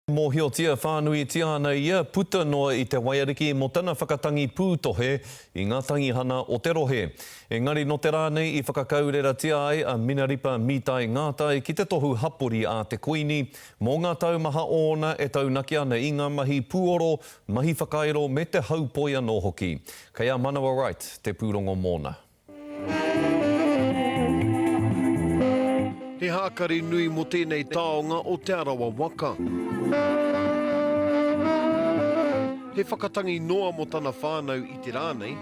Mōhiotia whānuitia ana ia puta noa i te waiariki mō tana whakatangi pūtohe i ngā tangihana o te rohe. Engari nō te rā nei i whakakaureratia ai a Minaripa Mītai Ngātai ki te tohu hapori a te Kuini mō ngā tau maha ōna e taunaki ana i ngā mahi puoro, mahi whakairo me te haupoi anō hoki. Kei a Manawa Wright te pūrongo mōna. He hākari nui mō tēnei taonga o Te Arawa waka. He whakatangi noa mō tana whānau i te rā nei,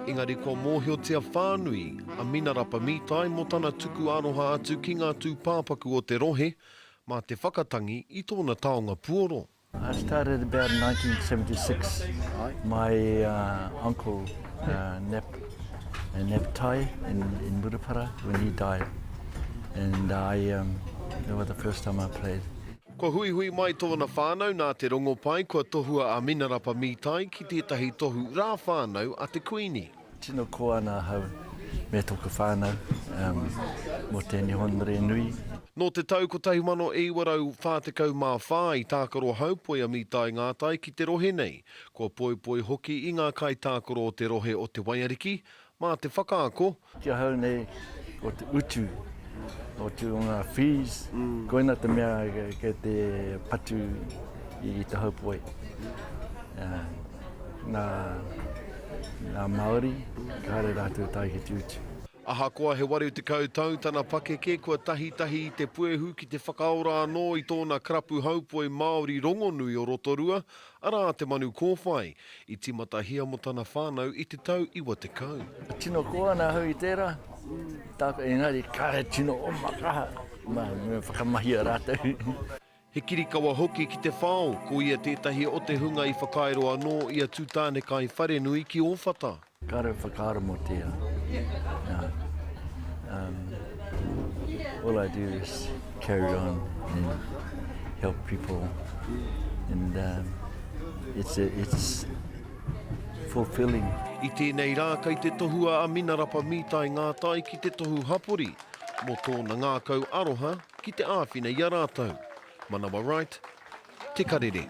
engari kua mōhiotia whānui a Minarapa Mītai mō tana tuku aroha atu ki ngā tūpāpaku o te rohe mā te whakatangi i tōna taonga puoro. I started about 1976. My uh, uncle, uh, Nep, uh, Nep Tai in, in Murupara, when he died. And I, um, that was the first time I played. Kua huihui mai tōna whānau nā te rongopai kua tohua a Minarapa Mītai ki tētahi tohu rā whānau a te Kuini. Tino koa ana ahau me toku whanau mo tenei honore nui. Nō te tau 1944 i tākaro haupoi a Mītai Ngātai ki te rohe nei. Kua poipoi hoki i ngā kaitākaro o te rohe o Te Waiariki mā te whakaako, Ki ahau nei, ko te utu o te o ngā fees, koina te mea kei te patu i te haupoi. Ngā, ngā Māori, kāre rātou tae ki te utu. Ahakoa he 80 tau tana pakeke, kua tahitahi i te puehu ki te whakaora anō i tōna karapu haupoi Māori rongonui o Rotorua, arā te manu kōwhai. I tīmatahia mō tana whānau i te tau 90. Tino koa ana ahau i tērā, tāku, engari kāre tino oma kaha, me whakamahia rātou. He kirikawa hoki ki te whao, ko ia tētahi o te hunga i whakairo anō i a Tūtānekai wharenui ki Ōwhata. Kāre whakaaro mō tērā. Um, all I do is carry on and help people and um, it's, it's fulfilling. I tēnei rā kei te tohua a Minarapa Mītai Ngātai ki te tohu hapori mō tōna ngākau aroha ki te āwhina i a rātou. Manawa Wright, Te Karere.